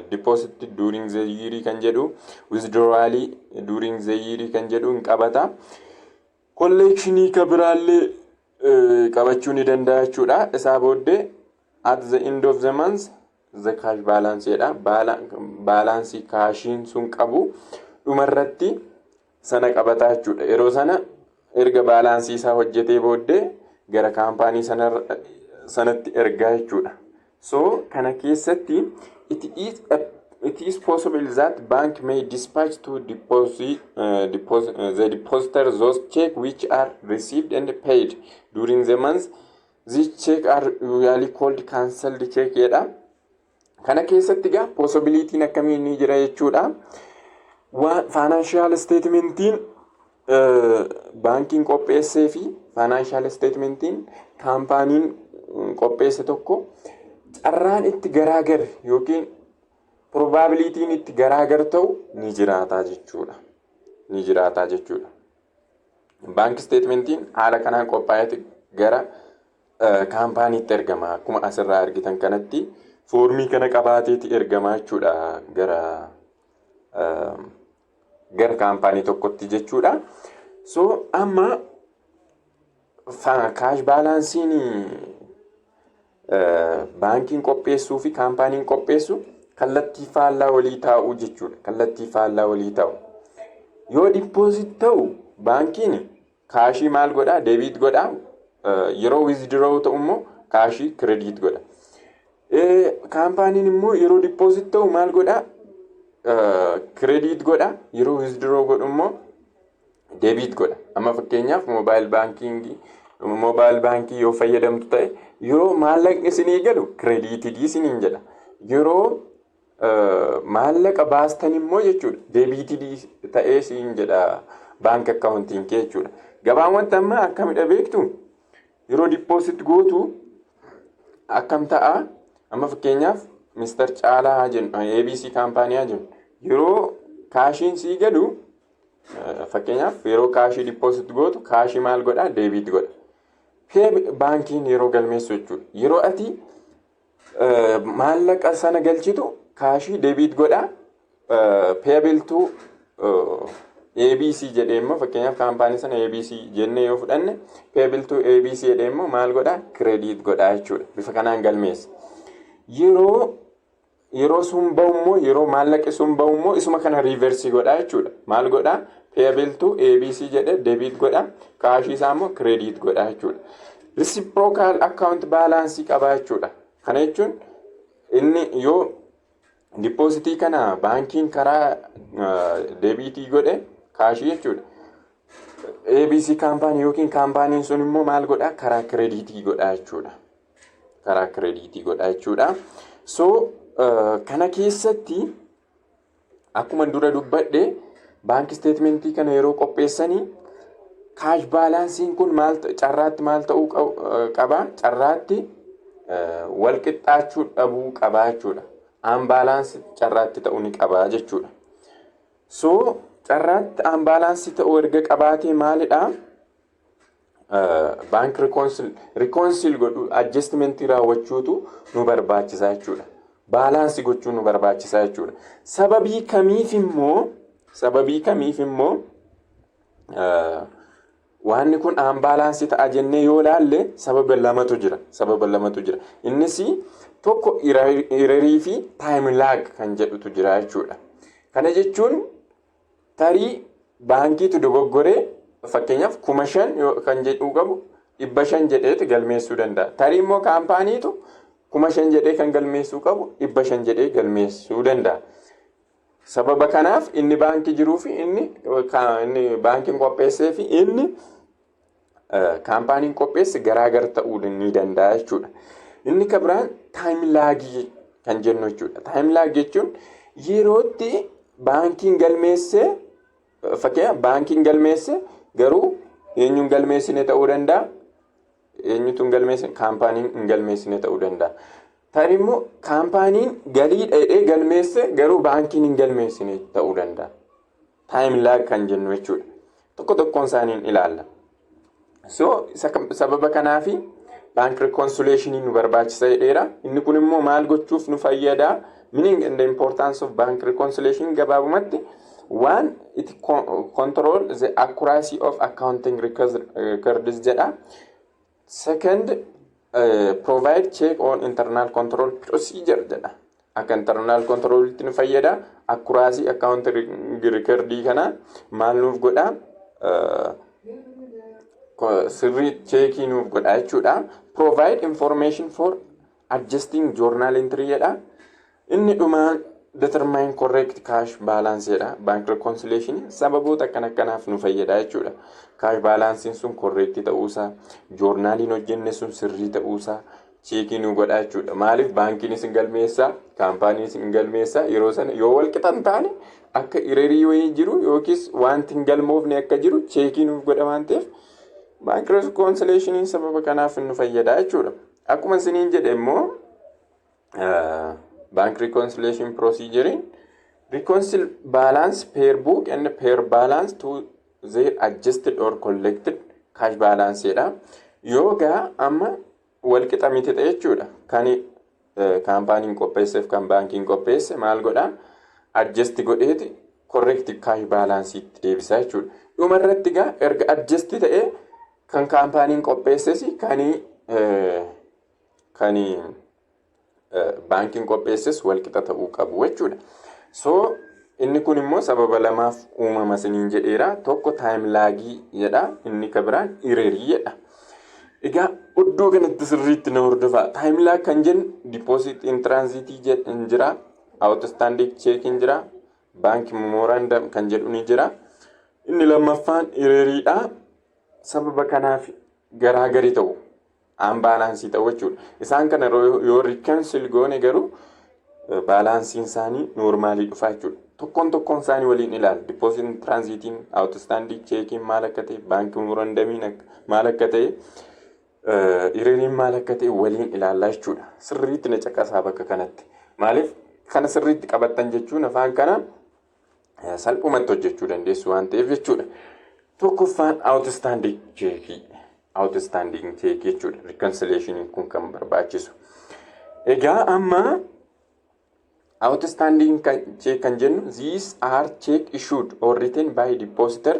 deposit during the year kan jedhu, withdrawal during the year kan jedhu hin qabata. Collectionii ka biraallee qabachuu ni danda'a jechuudha. Isaa booddee at the end of the month the cash balance jedha. Balance cashiin sun qabu dhumarratti sana qabataa jechuudha. Yeroo sana erga balance isaa hojjetee booddee gara kaampaanii sanatti ergaa jechuudha. So kana keessatti it is possible that bank may dispatch to deposit the depositor those check which are received and paid during the month. These check are usually called cancelled check jedha. Kana keessatti gaa possibilityin akkamii ni jira jechuudha. Waan financial statementiin baankiin qopheessee fi financial statementiin kaampaaniin qopheesse tokko carraan itti garaagar yookiin probabilityin itti garaagar ta'u ni jiraataa jechuudha. Ni jiraataa jechuudha. Bank statementiin haala kanaan qophaa'eeti gara kaampaaniitti ergama. Akkuma asirraa argitan kanatti foormii kana qabaateeti ergama jechuudha gara kaampaanii tokkotti jechuudha. So amma cash balanceiin baankiin qopheessuu fi kaampaaniin qopheessu kallattii faallaa walii taa'uu jechuudha. Kallattii faallaa walii taa'u. Yoo deposit ta'u baankiin cashii maal godhaa? Debit godhaa. Yeroo withdraw ta'u immoo cashii credit godha. Kaampaaniin immoo yeroo deposit ta'u maal godhaa? Credit godha. Yeroo withdraw godhu immoo debit godha. Amma fakkeenyaaf mobile baankii yoo fayyadamtu ta'e, yeroo maallaqni isinii galu credited isiniin jedha. Yeroo maallaqa baastan immoo jechuudha debited ta'ee siin jedha bank accountiin kee jechuudha. Gabaan wanta amma akkamidha beektu? Yeroo deposit gootu akkam ta'a? Amma fakkeenyaaf Mister Caalaa haa jennu, ABC kaampaanii haa jennu, yeroo cashiin sii galu, fakkeenyaaf yeroo cashii deposit gootu cashii maal godhaa? Debit godha. Baankiin yeroo galmeessu jechuudha. Yeroo ati maallaqa sana galchitu cashii debit godhaa. Payable to ABC jedhee immoo, fakkeenyaaf kaampaanii sana ABC jennee yoo fudhanne, payable to ABC jedhee immoo maal godhaa? Credit godhaa jechuudha. Bifa kanaan galmeessa. Yeroo sun bahu immoo, yeroo maallaqi sun bahu immoo isuma kana reverse godhaa jechuudha. Maal godhaa? Payable to ABC jedhee debit godhaa. Cashii isaa immoo credit godhaa jechuudha. Reciprocal account balance qabaa jechuudha. Kana jechuun inni yoo depositii kana baankiin karaa debitii godhe cashii jechuudha. ABC kaampaanii yookiin kaampaaniin sun immoo maal godhaa? Karaa creditii godhaa jechuudha. Karaa creditii godhaa jechuudha. So kana keessatti akkuma dura dubbadhe, bank statementii kana yeroo qopheessanii cash balanceiin kun maal carraatti maal ta'uu qaba? Carraatti wal qixxaachuu dhabuu qabaa jechuudha. Unbalance carraatti ta'uu ni qabaa jechuudha. So carraatti unbalance ta'uu erga qabaatee maalidhaa? Bank reconcile godhu, adjustmentii raawwachuutu nu barbaachisa jechuudha. Balance gochuu nu barbaachisa jechuudha. Sababii kamiif immoo waanni kun unbalance ta'a jennee yoo laalle, sababa lamatu jira. Sababa lamatu jira. Innis tokko errorii fi time lag kan jedhutu jira jechuudha. Kana jechuun tarii baankiitu dogoggoree, fakkeenyaaf 5,000 kan jedhuu qabu 500 jedheeti galmeessuu danda'a. Tarii immoo kaampaaniitu 5,000 jedhee kan galmeessuu qabu 500 jedhee galmeessuu danda'a. Sababa kanaaf inni baankii jiruu fi inni baankiin qopheessee fi inni kaampaaniin qopheesse garaagar ta'uu ni danda'a jechuudha. Inni kan biraan time lagii kan jennu jechuudha. Time lag jechuun yerootti baankiin galmeessee, fakkeenyaaf baankiin galmeesse garuu eenyuun galmeessine ta'uu danda'a. Eenyutu hin galmeessine? Kaampaaniin hin galmeessine ta'uu danda'a. Tarii immoo kaampaaniin galii dheedhee galmeesse garuu baankiin hin galmeessine ta'uu danda'a. Time lag kan jennu jechuudha. Tokko tokkoon isaaniin ilaalla. So sababa kanaafi bank reconciliation nu barbaachisa jedheera. Inni kun immoo maal gochuuf nu fayyada? Meaning and the importance of bank reconciliation gabaabumatti, one, it control the accuracy of accounting records jedha. Second, provide check on internal control procedure jedha. Akka internal controlitti nu fayyada. Accuracy account recordii kana maal nuuf godha? Sirrii checkii nuuf godha jechuudha. Provide information for adjusting journal entry jedha. Inni dhumaan determine correct cash balance jedha. Bank reconciliation sababoota akkana akkanaaf nu fayyada jechuudha. Cash balancing sun correct ta'uusaa, journaliin hojjenne sun sirrii ta'uusaa checkii nu godha jechuudha. Maaliif? Baankiin isin galmeessaa, kaampaaniin isin galmeessaa, yeroo sana yoo wal qixan taane akka errorii wayii jiru yookiis wanti hin galmoofne akka jiru checkii nuuf godha waan ta'eef, bank reconciliationiin sababa kanaaf nu fayyada jechuudha. Akkuma isiniin jedhe immoo, bank reconciliation procedure reconcile balance per book and per balance to their adjusted or collected cash balance jedha. Yoo gaa amma wal qixa miti ta'e jechuudha. Kan kaampaaniin qopheesseef kan baankiin qopheesse maal godhaa? Adjust godheeti correct cash balance itti deebisa jechuudha. Dhuma irratti gaa erga adjust ta'e, kan kaampaaniin qopheesses kan baankiin qopheesses wal qixa ta'uu qabu jechuudha. So inni kun immoo sababa lamaaf uumama isiniin jedheera. Tokko time lagii jedha, inni kan biraan errorii jedha. Egaa iddoo kanatti sirriitti na hordofaa. Time lag kan jennu deposit in transit jira, outstanding check jira, bank memorandum kan jedhu ni jira. Inni lammaffaan erroriidha. Sababa kanaaf garaagari ta'u, unbalancii ta'u jechuudha. Isaan kana yoo reconcile goone garuu balanceiin isaanii normalii dhufa jechuudha. Tokkoon tokkoon isaanii waliin ilaala. Deposit in transitiin, outstanding checkiin maal akka ta'e, bank memorandumiin maal akka ta'e, erroriin maal akka ta'e waliin ilaallaa jechuudha. Sirriitti na caqasaa bakka kanatti. Maaliif? Kana sirriitti qabattan jechuun afaan kana salphumatti hojjechuu dandeessu waan ta'eef jechuudha. Tokkoffaan outstanding checkii. Outstanding checkii jechuudha. Reconciliation kun kan barbaachisu. Egaa amma outstanding check kan jennu, these are check issued or written by depositor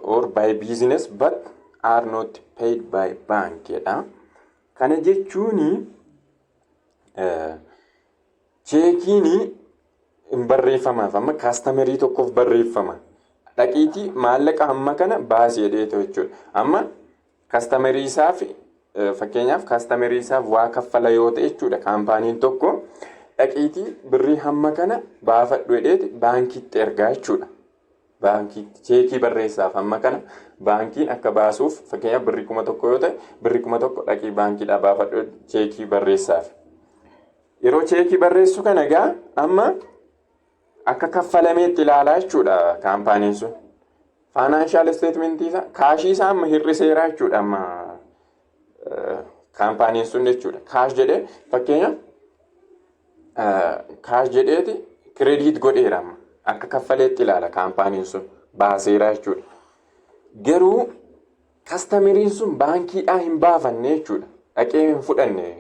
or by business but are not paid by bank jedha. Kana jechuun checkiin hin barreeffamaaf, amma customerii tokkoof barreeffama. Dhaqiitii maallaqa hamma kana baasii jedheetu jechuudha. Amma customerii isaaf, fakkeenyaaf customerii isaaf waa kaffala yoo ta'e jechuudha, kaampaaniin tokko dhaqiitii birrii hamma kana baafadhu jedheeti baankiitti ergaa jechuudha. Baankiitti checkii barreessaaf, hamma kana baankiin akka baasuuf, fakkeenyaaf birrii 1000 yoo ta'e, birrii 1000 dhaqii baankiidhaa baafadhu checkii barreessaaf. Yeroo checkii barreessu kana egaa amma akka kaffalameetti ilaalaa jechuudha kaampaaniin sun. Financial statementii isaa, cashii isaa amma hir'iseera jechuudha amma kaampaaniin sun jechuudha. Cash jedhee, fakkeenyaaf cash jedheeti credit godheera, amma akka kaffaleetti ilaala, kaampaaniin sun baaseera jechuudha. Garuu customeriin sun baankiidhaa hin baafanne jechuudha. Dhaqee hin fudhanne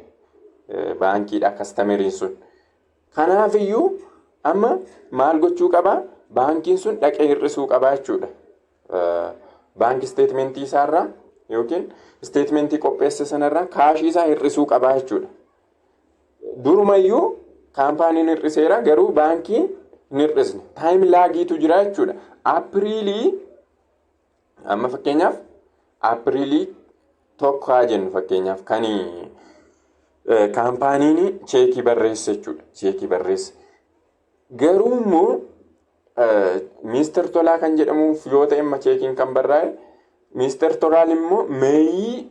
baankiidhaa customeriin sun. Kanaafiyyuu amma maal gochuu qabaa? Baankiin sun dhaqee hir'isuu qabaa jechuudha. Bank statementii isaarraa yookiin statementii qopheesse sanarraa cashii isaa hir'isuu qabaa jechuudha. Durumayyuu kaampaaniin hir'iseera, garuu baankiin hin hir'isne. Time lagiitu jira jechuudha. Aapiriilii amma fakkeenyaaf Aapiriilii 1 haa jennu, fakkeenyaaf kan kaampaaniin checkii barreesse jechuudha. Checkii barreesse. Garuu immoo Mister Tolaa kan jedhamuuf yoo ta'e amma checkiin kan barraa'e, Mister Tolaan immoo May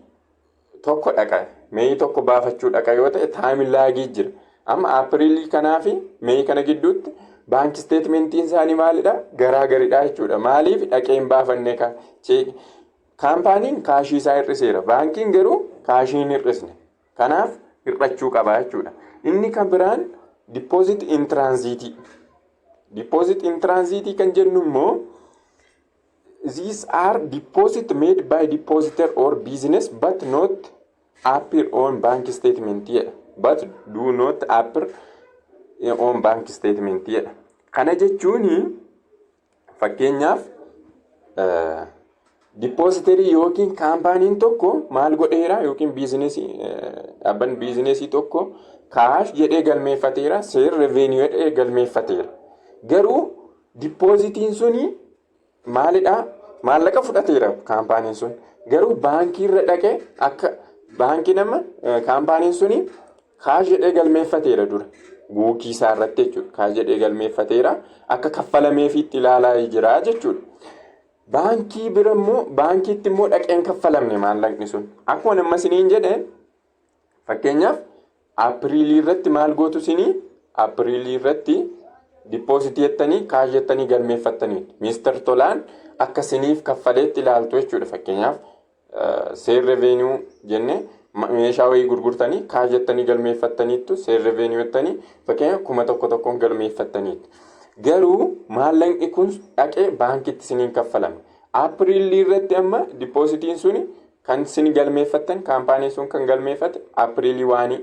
1 dhaqa. May 1 baafachuu dhaqa yoo ta'e, time lagii jira. Amma Aapiriilii kanaa fi May kana gidduutti bank statementiin isaanii maalidha? Garaagaridha jechuudha. Maaliif? Dhaqee hin baafanne. Kaampaaniin cashii isaa hir'iseera. Baankiin garuu cashii hin hir'isne. Kanaaf hir'achuu qaba jechuudha. Inni kan biraan deposit in transitii. Deposit in transitii kan jennu immoo, these are deposit made by depositor or business but not appear on bank statement jedha. But do not appear on bank statement jedha. Kana jechuun fakkeenyaaf Depositorii yookiin kaampaaniin tokko maal godheera, yookiin businessii, dhaabbanni businessii tokko cash jedhee galmeeffateera, sale revenue jedhee galmeeffateera. Garuu depositiin suni maalidhaa? Maallaqa fudhateera kaampaaniin sun. Garuu baankii irra dhaqee akka baankii nama kaampaaniin suni cash jedhee galmeeffateera dura. Bookii isaa irratti jechuudha. Cash jedhee galmeeffateera, akka kaffalameefiitti ilaalaa jira jechuudha. Baankii bira immoo, baankiitti immoo dhaqeen kaffalamne maallaqni sun. Akkuma nama isiniin jedhe, fakkeenyaaf Apiriilii irratti maal gootu isinii? Apiriilii irratti depositii jettanii, cash jettanii galmeeffattanii, Mister Tolaan akka isiniif kaffaleetti ilaaltu jechuudha. Fakkeenyaaf sale revenue jenne, meeshaa wayii gurgurtanii cash jettanii galmeeffattaniittu, sale revenue jettanii fakkeenyaaf 1000 tokkoon galmeeffattaniitu. Garuu maallaqni kun dhaqee baankitti isiniin kaffalame. Apiriilii irratti amma depositiin suni kan isin galmeeffattan, kaampaaniin sun kan galmeeffate April 1.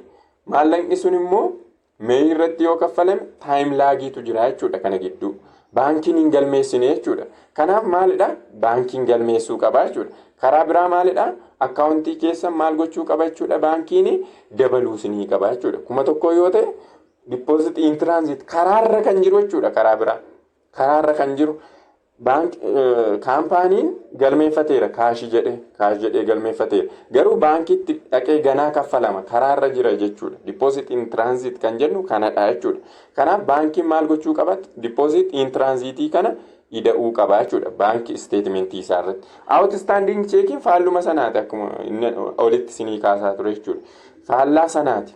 Maallaqni sun immoo May irratti yoo kaffalame, time lagiitu jira jechuudha kana gidduu. Baankiin hin galmeessine jechuudha. Kanaaf maalidha? Baankiin galmeessuu qaba jechuudha. Karaa biraa maalidha? Accountii keessa maal gochuu qaba jechuudha? Baankiin dabaluu isinii qaba jechuudha. 1000 yoo ta'e, deposit in transit, karaarra kan jiru jechuudha karaa biraa. Karaarra kan jiru. Kaampaaniin galmeeffateera, cashii jedhee, cash jedhee galmeeffateera. Garuu baankitti dhaqee ganaa kaffalama, karaarra jira jechuudha. Deposit in transit kan jennu kanadha jechuudha. Kanaaf baankiin maal gochuu qaba? Deposit in transitii kana ida'uu qaba jechuudha baankii statementii isaa irratti. Outstanding checkiin faalluma sanaati, akkuma inni olitti isinii kaasaa ture jechuudha. Faallaa sanaati.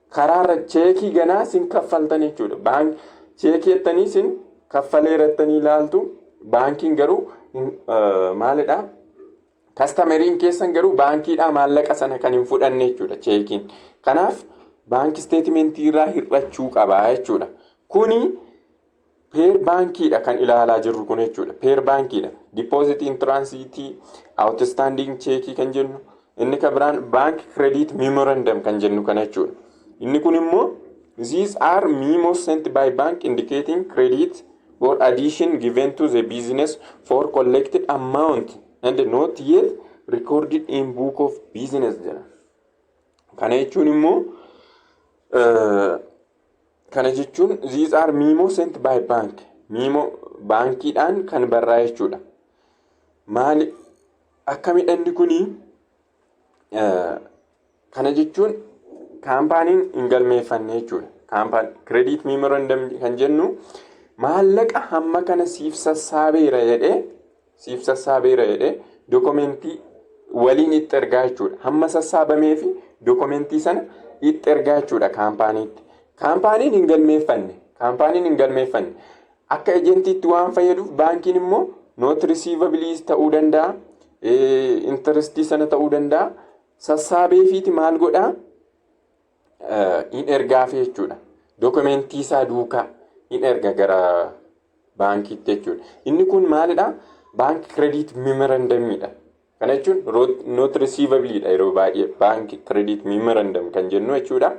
Karaarra cheekii ganaa sin kaffaltan jechuudha. Cheekii jettanii sin kaffaleerattanii ilaaltu, baankiin garuu maalidha? Customeriin keessan garuu baankiidhaa maallaqa sana kan hin fudhanne jechuudha cheekiin. Kanaaf baankii statementii irraa hir'achuu qaba jechuudha. Kuni per baankiidha kan ilaalaa jirru kun jechuudha. Per baankiidha. Deposit in transit, outstanding checkii kan jennu. Inni kan biraan bank credit memorandum kan jennu kana jechuudha. Inni kun immoo these are memos sent by bank indicating credit or addition given to the business for collected amount and not yet recorded in book of business jedha. Kana jechuun immoo, kana jechuun these are memo sent by bank, memo baankiidhaan kan barraa'e jechuudha. Maali akkamidha inni kuni? Kana jechuun kaampaaniin hin galmeeffanne jechuudha. Kaampaan credit memorandum kan jennu maallaqa hamma kana siif sassaabeera jedhee documentii waliin itti ergaa jechuudha. Hamma sassaabamee fi documentii sana itti ergaa jechuudha kaampaaniitti. Kaampaaniin hin galmeeffanne. Kaampaaniin hin galmeeffanne. Akka agentiitti waan fayyaduuf, baankiin immoo note receivableis ta'uu danda'a. Interestii sana ta'uu danda'a. Sassaabeefiiti maal godhaa? Hin ergaafi jechuudha. Documentii isaa duukaa hin erga gara baankiitti jechuudha. Inni kun maalidhaa? Bank credit memorandumiidha. Kana jechuun note receivableiidha yeroo baay'ee bank credit memorandum kan jennu jechuudha.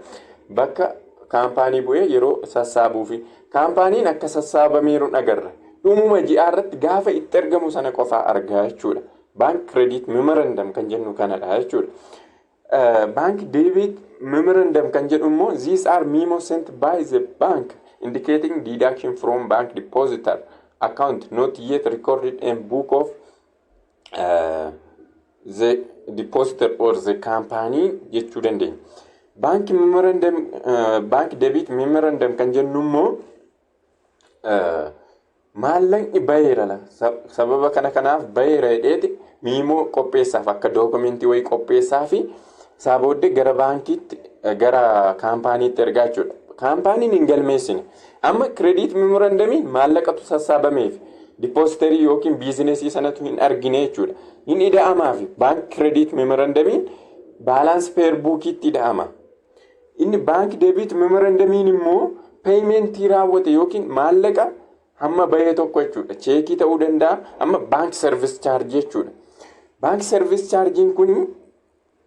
Bakka kaampaanii bu'ee yeroo sassaabuufi kaampaaniin akka sassaabameeru agarra. Dhumuma ji'aa irratti gaafa itti ergamu sana qofaa argaa jechuudha. Bank credit memorandum kan jennu kanadha jechuudha. Bank debit memorandum kan jedhu immoo these are memo sent by the bank indicating deduction from bank depositor account not yet recorded in book of the depositor or the company jechuu dandeenya. Bank memorandum, bank debit memorandum kan jennu immoo maallaqni baheera, sababa kana kanaaf baheera jedheeti memo qopheessaaf, akka documentii wayii qopheessaa fi isaa booddee gara baankiitti, gara kaampaaniitti ergaa jechuudha. Kaampaaniin hin galmeessine. Amma credit memorandumiin maallaqatu sassaabameef depositorii yookiin businessii sanatu hin argine jechuudha. Hin ida'amaafi bank credit memorandumiin balance per bookiitti ida'ama. Inni bank debit memorandumiin immoo paymentii raawwate yookiin maallaqa hamma bahee tokko jechuudha. Cheekii ta'uu danda'a. Amma bank service chargeii jechuudha. Bank service chargeiin kun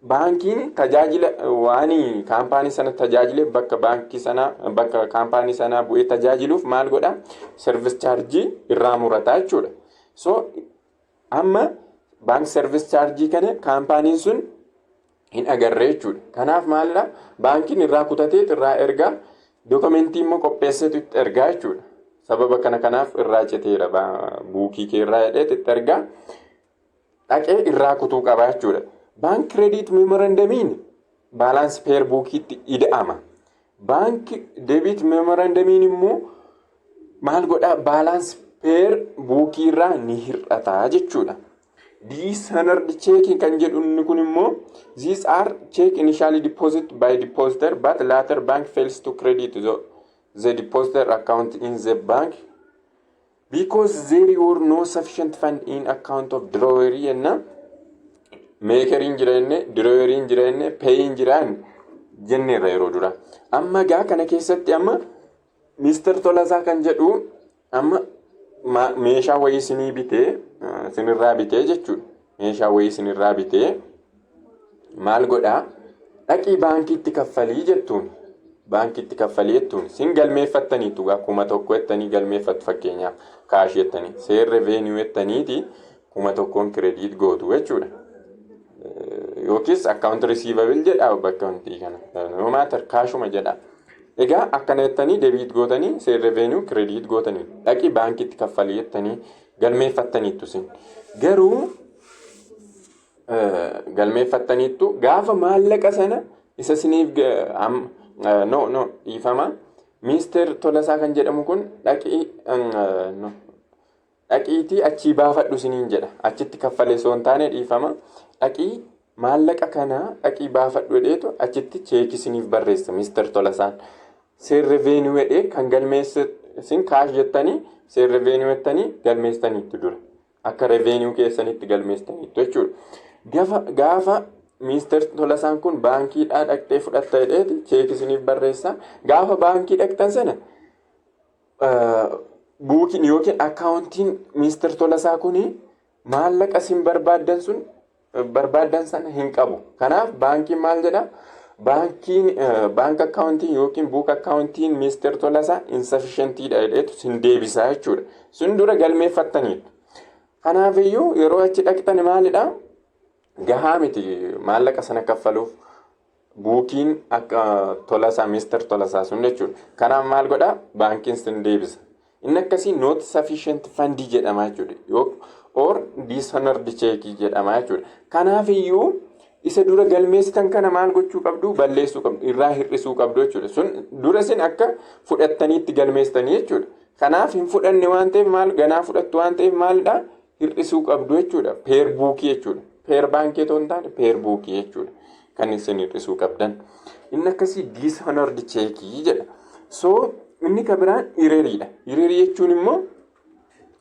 baankiin tajaajila waan kaampaanii sana tajaajile, bakka baankii sanaa, bakka kaampaanii sanaa bu'ee tajaajiluuf maal godha? Service chargeii irraa murata jechuudha. So amma Bank service charge kana kaampaaniin sun hin agarre jechuudha. Kanaaf maalidha? Baankiin irraa kutateet irraa ergaa, dookumentii immoo qopheesseetu itti ergaa jechuudha. Sababa kana kanaaf irraa citeera bookii kee irraa jedheet itti ergaa, dhaqee irraa kutuu qaba jechuudha. Bank credit memorandumiin balance per bookiitti ida'ama. Bank debit memorandumiin immoo maal godhaa? Balance per bookii irraa ni hir'ata jechuudha. Dishonored check kan jedhu inni kun immoo, these are check initially deposit by depositor but later bank fails to credit the depositor account in the bank because there were no sufficient fund in account of drawer jenna. Makeriin jira jenne, draweriin jira jenne, payeeiin jira jenneerra yeroo dura. Amma gaa kana keessatti amma Mister Tolasaa kan jedhu amma meeshaa wayii isinii bitee, isinirraa bitee jechuudha. Meeshaa wayii isinirraa bitee maal godhaa? Dhaqii baankiitti kaffalii jettuun. Baankiitti kaffalii jettuun sin galmeeffattaniitu gaa, 1000 jettanii galmeeffattu, fakkeenyaaf cash jettanii, sales revenue jettaniiti 1000n credit gootu jechuudha. Yookiis account receivable jedha bakka wanti kana. No matter, cashuma jedha. Egaa akkana jettanii debit gootanii, sales revenue credit gootanii, dhaqii baankiitti kaffalii jettanii galmeeffattaniittu sin. Garuu galmeeffattaniittu, gaafa maallaqa sana isa siniif, no, dhiifama. Mister Tolasaa kan jedhamu kun dhaqii, no, dhaqiitii achii baafadhu siniin jedha. Achitti kaffalee osoo hin taane, dhiifama. Dhaqii maallaqa kana dhaqii baafadhu jedheetu achitti cheekii siniif barreessa Mister Tolasaan. Sales revenue jedhee kan galmeesse, isin cash jettanii, sales revenue jettanii galmeessaniitu dura. Akka revenue keessanitti galmeessaniitu jechuudha. Gaafa Mister Tolasaan kun baankiidhaa dhaqxee fudhatta jedheeti cheekii isiniif barreessa. Gaafa baankii dhaqxan sana bookiin yookiin accountiin Mister Tolasaa kuni maallaqa isin barbaaddan sun barbaaddan sana hin qabu. Kanaaf baankiin maal jedhaa? Baankiin bank accountiin yookiin book accountiin Mister Tolasaa insufficientiidha jedheetu sin deebisaa jechuudha. Sun dura galmeeffattaniitu. Kanaafiyyuu yeroo achi dhaqxan maalidhaa? Gahaa miti maallaqa sana kaffaluuf bookiin akka Tolasaa, Mister Tolasaa sun jechuudha. Kanaaf maal godhaa? Baankiin sin deebisa. Inni akkasii not sufficient fundii jedhama jechuudha. Or dishonored checkii jedhama jechuudha. Kanaafiyyuu isa dura galmeessitan kana maal gochuu qabdu? Balleessuu qabdu, irraa hir'isuu qabdu jechuudha. Sun dura isin akka fudhattaniitti galmeessitanii jechuudha. Kanaaf hin fudhanne waan ta'eef, maal ganaa fudhattu waan ta'eef, maalidhaa? Hir'isuu qabdu jechuudha. Per bookii jechuudha. Per baankii otoo hin taane per bookii jechuudha. Kan isin hir'isuu qabdan. Inni akkasii dishonored checkii jedha. So inni kan biraan erroriidha. Errorii jechuun immoo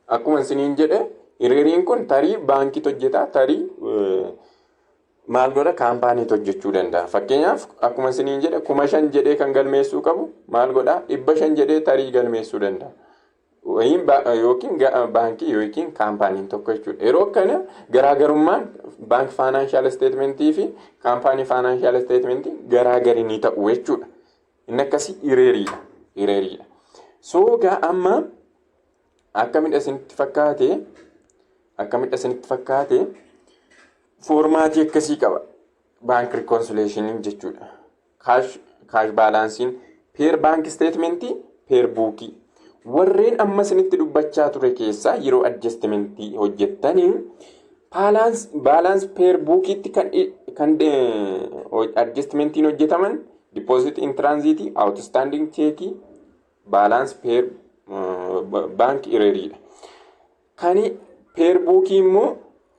akkuma isiniin jedhe, erroriin kun tarii baankiitu hojjeta, tarii maal godha, kaampaaniitu hojjechuu danda'a. Fakkeenyaaf akkuma isiniin jedhe, 5000 jedhee kan galmeessuu qabu maal godhaa? 500 jedhee tarii galmeessuu danda'a. Yookiin baankii yookiin kaampaaniin tokko jechuudha. Yeroo kana garaagarummaan bank financial statementii fi kaampaanii financial statementii garaagari ni ta'u jechuudha. Inni akkasii erroriidha. Erroriidha. So gaa amma akkamidha isinitti fakkaate? Akkamidha isinitti fakkaate? Formatii akkasii qaba. Bank reconciliationiin jechuudha. Cash balanceiin per bank statementii, per bookii. Warreen amma isinitti dubbachaa ture keessaa yeroo adjustmentii hojjettanii balance per bookiitti kan adjustmentiin hojjetaman deposit in transit, outstanding checkii, balance per bank erroriidha. Kani per bookii immoo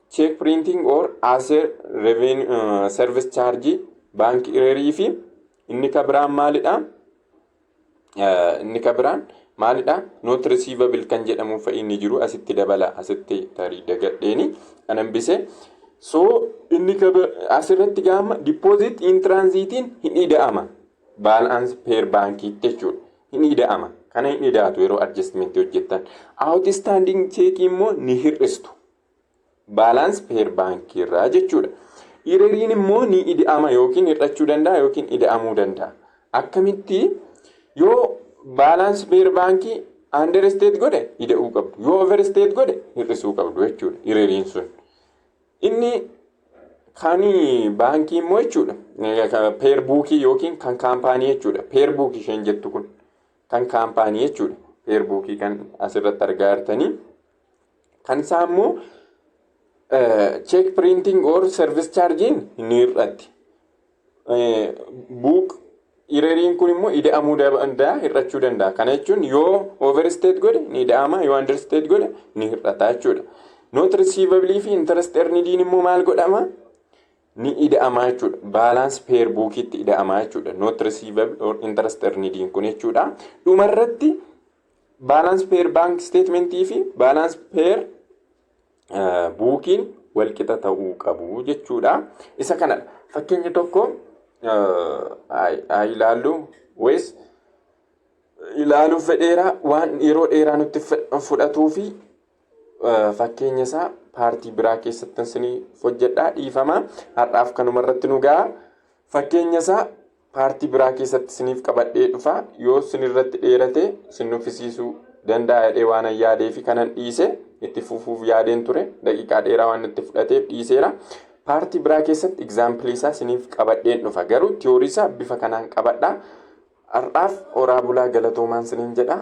check printing or other revenue service charge, bank errorii fi inni ka biraan maalidha? Inni ka biraan maalidha? Note receivable kan jedhamu fa'i inni jiru asitti dabala, asitti tarii dagadheeni kan hambise. So inni asirratti gaama deposit in transitiin hin ida'ama. Balance per baankiitti jechuudha. Hin ida'ama. Kana hin ida'atu yeroo adjustmentii hojjettan. Outstanding checkii immoo ni hir'istu. Balance per baankii irraa jechuudha. Erroriin immoo ni ida'ama, yookiin hir'achuu danda'a yookiin ida'amuu danda'a. Akkamitti? Yoo balance per baankii understate godhe ida'uu qabdu. Yoo overstate godhe hir'isuu qabdu jechuudha erroriin sun. Inni kan baankii immoo jechuudha. Per bookii yookiin kan kaampaanii jechuudha. Per bookii isheen jettu kun kan kaampaanii jechuudha. Per bookii kan asirratti argaa jirtanii. Kan isaa immoo check printing or service charging ni hir'atti. Book erroriin kun immoo ida'amuu danda'a, hir'achuu danda'a. Kana jechuun yoo overstate godhe ni ida'ama, yoo understate godhe ni hir'ata jechuudha. Note receivable fi interest earned immoo maal godhama? Ni ida'ama jechuudha. Balance per bookiitti ida'ama jechuudha. Note receivable or interest earned kun jechuudha. Dhumarratti balance per bank statementii fi balance per bookiin walqixa ta'uu qabu jechuudha. Isa kanadha. Fakkeenya tokko haa ilaallu wayis ilaaluuf fedheera, waan yeroo dheeraa nutti fudhatuu fi fakkeenya isaa partii biraa keessatti isinii hojjedhaa. Dhiifama, har'aaf kanuma irratti nu ga'a. Fakkeenya isaa partii biraa keessatti isiniif qabadhee dhufa. Yoo isin irratti dheerate isin nuffisiisuu danda'a jedhee waan yaadee fi kanan dhiise. Itti fufuuf yaadeen ture, daqiiqaa dheeraa waan itti fudhateef dhiiseera. Partii biraa keessatti exampleii isaa isiniif qabadheen dhufa, garuu theoryii isaa bifa kanaan qabadha. Har'aaf horaa bulaa, galatoomaan isiniin jedha.